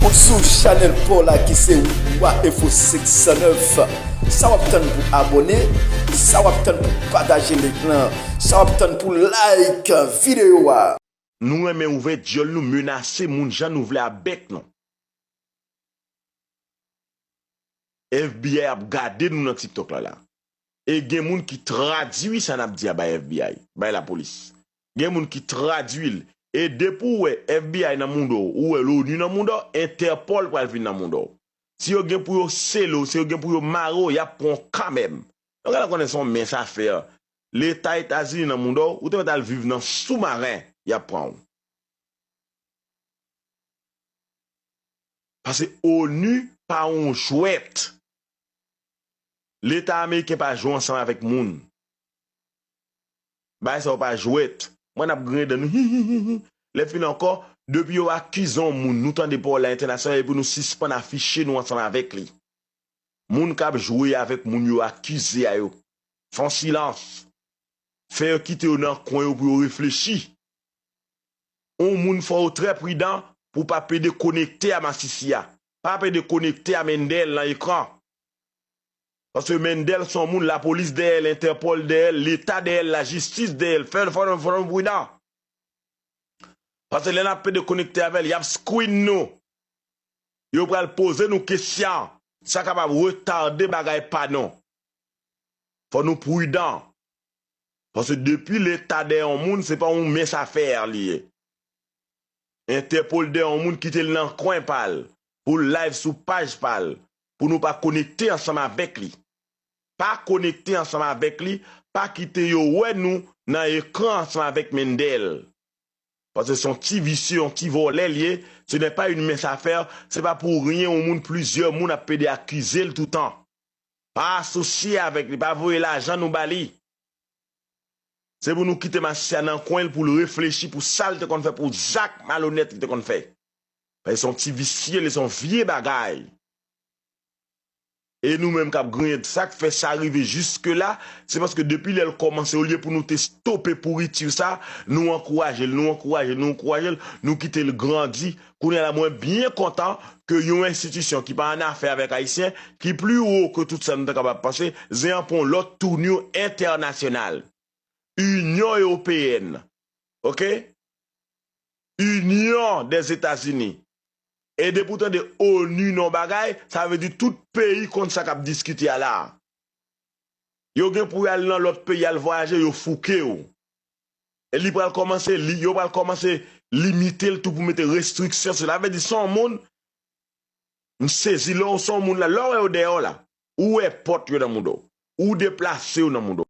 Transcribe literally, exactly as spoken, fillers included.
Ou sou chanèl pa w la ki se Wa Enfo senk san nèf. Sa w ap tann pou abòne? Sa w ap tann pou pataje link lan? Sa w ap tann pou like videyo a? Nou renmen ouvè dyòl nou, menase moun jan nou vle a bèk nou. F B I ap gade nou nan TikTok la la. E gen moun ki tradui sa n ap di a bay F B I, bay lapolis. Gen moun ki tradui l. E depi w wè F B I nan mouda w, ou wè l'ONU nan mouda w, Entèpòl pral vin nan mouda w. Si yo gen pou yo sele w, si yo gen pou yo mare w, y ap pran w kanmenm. Donk, al konnen se yon mens afè. Leta Etazini nan mouda w, ou te mèt al viv nan soumaren, y ap pran w. Paske ONU pa yon jwèt. Leta ameriken pa jwe ansanm avèk moun. Bagay sa yo pa jwèt. Mwen n ap griyen dan nou. Hi, hi, hi, hi. Lè fini ankò, depi yo akize yon moun, nou tande pawòl la entènasyonal, epi nou sispann afiche nou ansanm avèk li. Moun k ap jwe avèk moun yo akize a yo, fè yon silans. Fè yo kite yo nan kwen yo pou yo reflechi. Yon moun fò w trè pridan pou w pa pede konekte a masisi a. Pa pede konekte a Mendel nan ekran. Paske Mendel se yon moun, lapolis dèyè l, Entèpòl dèyè l, leta dèyè l, lajistis dèyè l. Fè, fò, fò nou pridan. Paske lè n ap pede konekte avè l, y ap screen nou. Yo pral poze nou kesyon. Sa kapab retade bagay pa nou. Fò nou pridan. Paske depi leta dèyè yon moun, se pa yon mens afè li ye. Entèpòl dèyè yon moun, kite l nan kwen pa l, pou l live sou paj pa l, pou nou pa konekte ansanm avèk li. Pa konekte ansanm avèk li, pa kite yo wè nou nan ekran ansanm avèk Mendel. Paske se yon ti visye, yon ti vòlè l ye, ce n'est pas une mince affaire, se pa pou ryen yon moun, plizyè moun ap pede akize l toutan. Pa asosye avèk li, pa voye lajan nou ba li. Se pou nou kite masisi a nan kwen l pou l reflechi pou sa l te konn fè, pou zak malonèt li te konn fè. Paske se yon ti visye, li se yon vye bagay. E nou menm k ap griyen, sa k fè sa rive jiske la, se paske depi lè l kòmanse, olye pou nou te stope pouriti sa, nou ankouraje l, nou ankouraje l, nou ankouraje l, nou kite l grandi. Kounye a la, mwen byen kontan ke yon enstitisyon ki pa annafè avèk Ayisyen, ki pli wo ke tout sa nou ta kapab panse, zen an pran yon lòt tournure entènasyonal. Inyon Ewopeyèn, oke? Inyon dèzetazini. E depi w tande ONU nan yon bagay, sa vle di tout peyi konn sa k ap diskite a la. Yo gen pou y al nan lòt peyi, al vwayaje, yo fouke w. E li pral kòmanse, li, yo pral kòmanse limite l tou pou mete restriksyon sou li. Sa vle di, se yon moun, m sezi, lè w se yon moun la, lè w wè yo dèyè w la, ou wè pòt yo nan mouda w, ou deplase yo nan mouda w.